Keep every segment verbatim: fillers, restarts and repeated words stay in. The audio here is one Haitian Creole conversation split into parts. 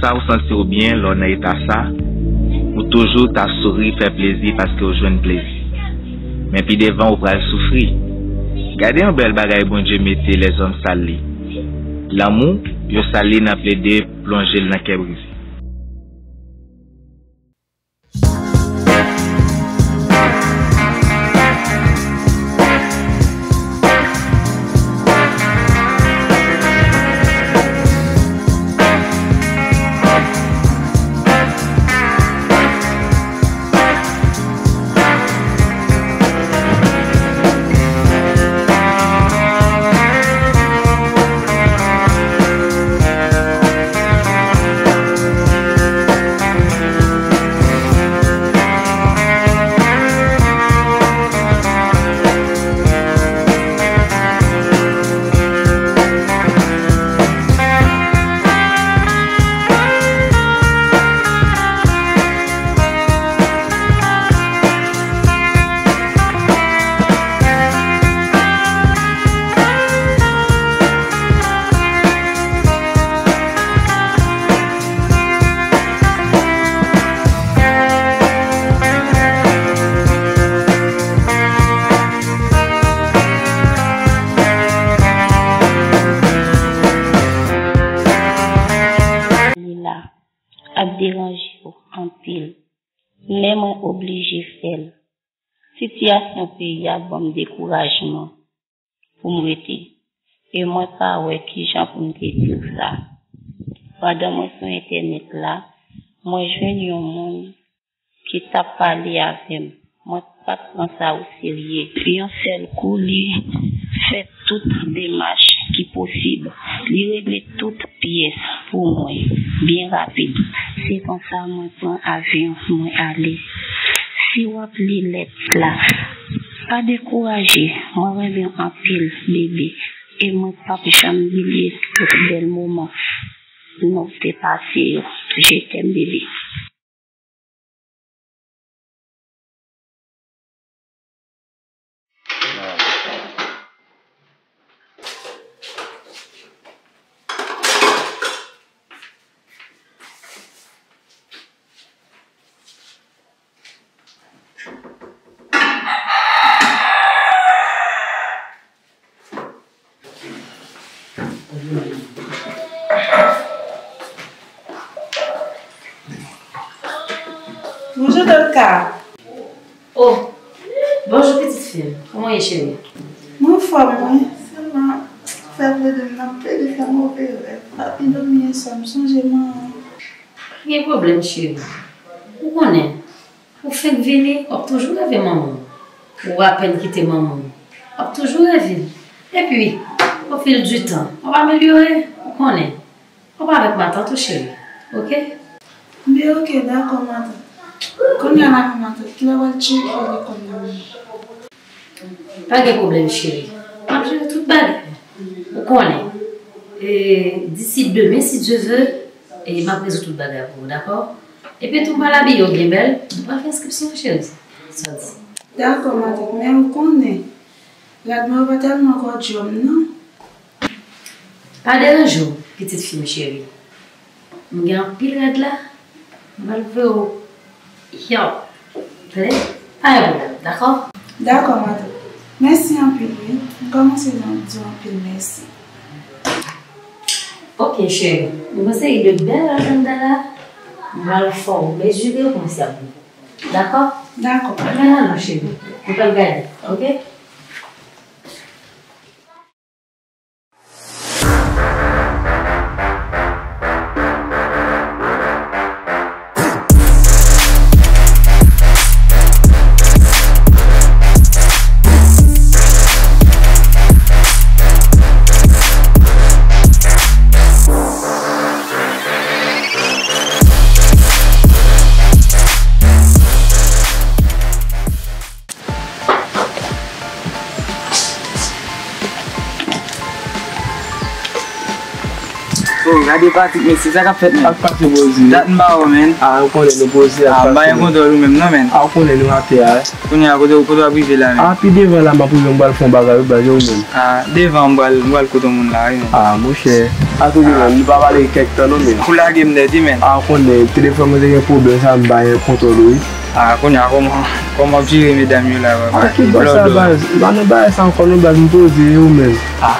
Sa ou santi w byen lè w nan eta sa, ou toujou ta souri, fè plezi paske w jwenn plezi. Men pi devan ou pral soufri. Gade yon bèl bagay Bondye mete lèzòm sal li. Lanmou, yo sal li nan plede plonje l nan kè brize. Li la ap deranje w anpil, men mwen oblije fè l. Sitiyasyon peyi a ban m dekourajman pou m rete, e mwen pa wè kijan pou m te di w sa. Pandan mwen sou entènèt la, mwen jwenn yon moun ki t ap pale avè m. Mwen pa t pran sa oserye. Yon sèl kou, li fè tout demach ki posib. Li regle tout pyès pou mwen byen rapid. Se konsa mwen pran avyon, mwen ale. Si w ap li lèt la, pa dekouraje. Mwen renmen w anpil, bebe. E mwen p ap janm bliye tout bèl moman nou te pase yo. Je t'aime, bebe. Bonjou, Dorka. Oh, bonjou, pitit fi m. Kòman w ye, cheri? Mwen anfòm, wi. Sèlman, fè plede m nan plede fè move rèv. Papi dòmi yè swa, m sonje manman. Pa gen pwoblèm, cheri. Ou konnen, ou fenk vini, w ap toujou reve manman w. Ou apèn kite manman w, w ap toujou reve l. Epi, au fil du temps, w ap amelyore, ou konnen. W ap avèk matant ou, cheri, oke? Byen, oke, dakò, matant. Kounye a, matant, kilè w pral tcheke lekòl la menm? Pa gen pwoblèm, cheri. M ap jere tout bagay. Ou konnen. E, d'ici demain, si Dieu veut, e, m ap rezoud tout bagay pou ou, dakò? Epi tou, m pral abiye w byen bèl. M pral fè enskripsyon an, cheri. Sa w di? Dakò, matant, men ou konnen, rad mwen yo pa tèlman gòdyòm, non. Pa deranje w, pitit fi m cheri. M gen anpil rad la, m pral voye w. Yo, tande? Pa gen pwoblèm, dakò? Dakò, matant. Mèsi anpil, wi. M kòmanse jan di w anpil mèsi. Oke, cheri. M gen yon seri de bèl rad anndan la. M pral fè w mezire w pou m sèvi w. Dakò? Dakò. Men la non, cheri. M pral gade, oke? Gade Patrick, mesye, sa k ap fèt, menn? Ak pase poze. Dat m pa wè w, menn. A, ou konnen nou poze ak pase. A, m pa gen kontwòl ou menm, non, menn. A, ou konnen nou atè a. Kounye a, kote, kote w ap rive la, menn? A, pi devan la, m ap rive, m pral fè yon bagay, wi, baz, e ou menm? A, devan, m pral, m pral kote yon moun la, wi, menn. A, monchè. A, tou de menm, nou pa pale kèk tan, non, menn. Ou lage m nèt, wi, menn. A, ou konnen, telefòn mwen te gen pwoblèm, sa, m pa gen kontwòl ou, wi. A, kounye a, kòman, kòman w ap jere medam yo la, papa? A, ki bò sa, baz? M pa nan bagay sa ankò, non, baz, m poze, e ou menm? A.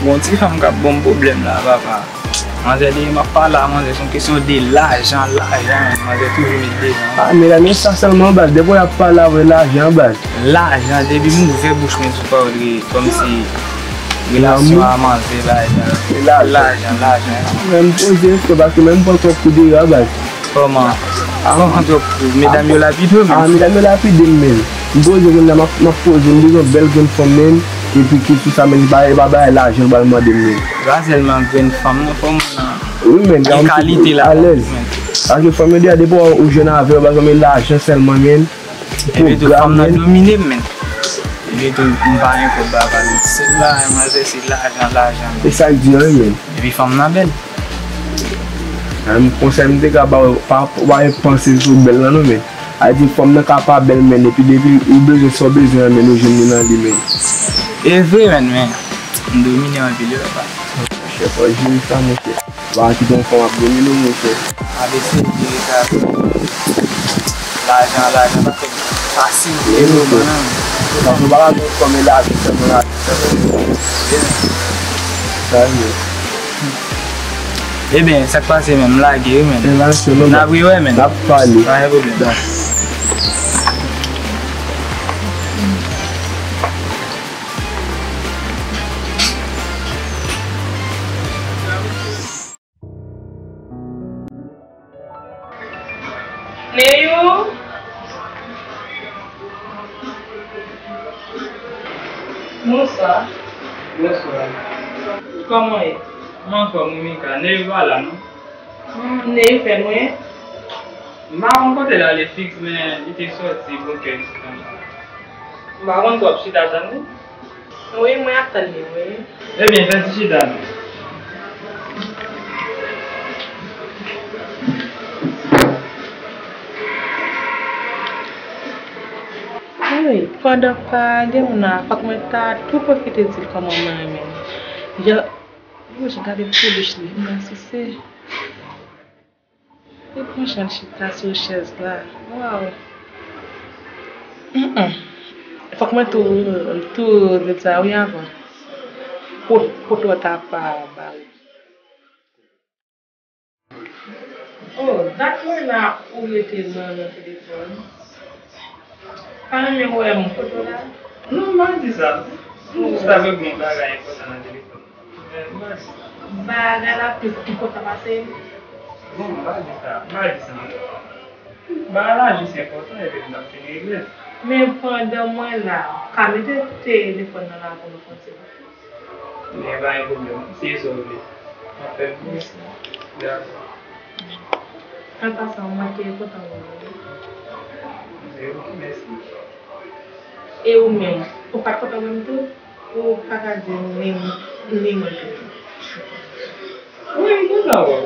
Gon ti fanm k ap ban m pwoblèm la, papa. Manzè, depi m ap pale a manzè, se yon kesyon de lajan, lajan, manzè toujou met devan. A, medam yo sa sèlman, baz. Depi w ap pale avè lajan, baz. Lajan, depi m ouvè bouch mwen sou pawòl, kòmsi relasyon a manzè, bagay sa. Se lajan. Lajan, lajan. Menm poze, frè, paske menm pran twòp kou dera, baz. Kòman? A, kòman twòp kou? Medam yo lapide w menm? A, medam yo lapide m, menn. M poze, kounye a m ap, m ap poze, m bezwen bèl grenn fanm, menn. Epi ki sou sa, menn, e pa, e pa bagay lajan pral mande m, menn. Se pa sèlman grenn fanm nan, fò moun nan gen kalite la, menn. Wi, menn, gen kalite la, alèz. Paske fanm yo deja, depi w jwenn avè yo, pa bezwen lajan sèlman, menn. Epi tou, fanm nan domine m, menn. Epi tou, m pa gen kòb ba pale. Se lajan, manzè, se lajan, lajan, menn. E sa k di an, menn. Epi fanm nan bèl. Menm konsèy m te ka ba w, pa, pa panse sou bèl lan non, men. A di fanm nan ka pa bèl, men epi depi ou bezwen sa w bezwen an, men ou jwenn li nan li, men. E vre, men, men m domine anpil, wi, papa. Monchè, fò w jere sa, monchè. Pa kite yon fanm ap domine w, monchè. M ap eseye jere sa. Lajan, lajan, pa fè fasil, e monchè. Paske w pa ka jwenn fanm e lajan sèlman, lajan sèlman. Sa, men. Ebyen, sa k pase menm? M lage wi, menn. N ap rewè, menn. N ap pale. Pa gen pwoblèm. Neyou? Bonswa. Bonswa. Kòman w ye? M anfòm wi, Mika. Neyou pa la, non? Hmm, Neyou fè lwen? M pa konn kote l ale fiks, men li te sòti bon kè ti tan. M pa konn si w ap chita tann li. Wi, mwen ap tann li, wi. Ebyen, fè ti chita non. Wi, pandan pa gen moun la, fòk mwen ta tou pwofite di l kòman mwen renmen l. Yo, yo, gade polis li, m nan souse. Li pran chan chita sou chèz la. Waw. Mm, mm. Fòk mwen tou, tou di sa wi avan. Pou, pou twò ta pa bare. Oh, dat mwen la ou rete nan, nan telefòn. Pa renmen wè m, kote w la? Non, m pa di sa. M jis ta vle gen yon bagay enpòtan nan telefòn. Bagay la plis enpòtan pase m. Bon, m pa di sa, m pa di sa ankò. Bagay la jis enpòtan epi n ap fin regle l. Men pandan mwen la, ou ka mete telefòn nan la pou nou kontinye. Men pa gen pwoblèm, seye sa w vle. M ap fè m. Mèsi. Dakò. An pasan, ou manke kontan wè w wi. Se ok, mèsi. E ou menm, ou pa t kontan wè m tou? Ou pa ka di m ni, ni mwen tou. Wi, m kontan wè w.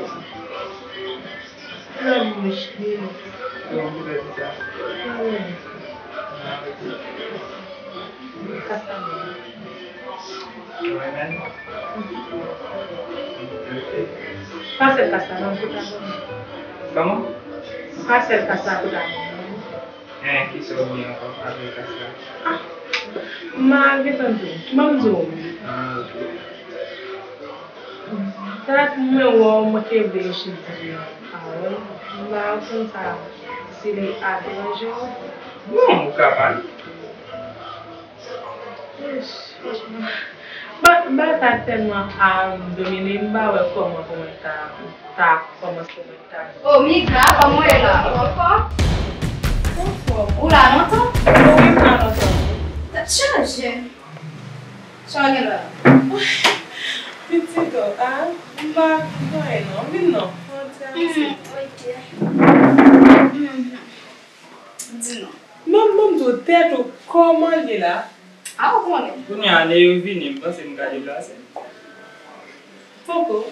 Nan bouch li. Bon, m te di sa. Wi. Kasa mwen. Mwen menm? Pa sèl kasa non, pou ta bon. Kòman? Pa sèl kasa pou ta bon. Hein, kisa w gen ankò apre kasa? Ah, m a gentan di w. Ban m di w. Ah, ok. Dat mwen wè w, mwen te vle jis di yon pawòl. M pa konn sa, si li ap deranje w. Non, ou ka pale. Ish, franchman. Ba, ba ta tèlman a domine, m pa wè kòman pou mwen ta, ta kòmanse mwen ta. Oh, Mika, kòman w ye la? Ou anfòm? Anfòm. Ou la lontan? Wi, m la lontan. Tèt chaje. Sa w gen la? Pitit, oh, a, m pa gen anyen non. Vin non, fè yon ti avanse. Hmm, ok. Mhm. Di non. Manman m di w tèt ou kòman l ye la? A, ou konnen. Kounye a, lè yo vini, m panse m ka deplase. Poko.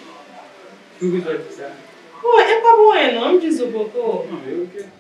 Poukisa w di sa? Oh, e pa pou anyen non, m jis di w poko. Non, e oke.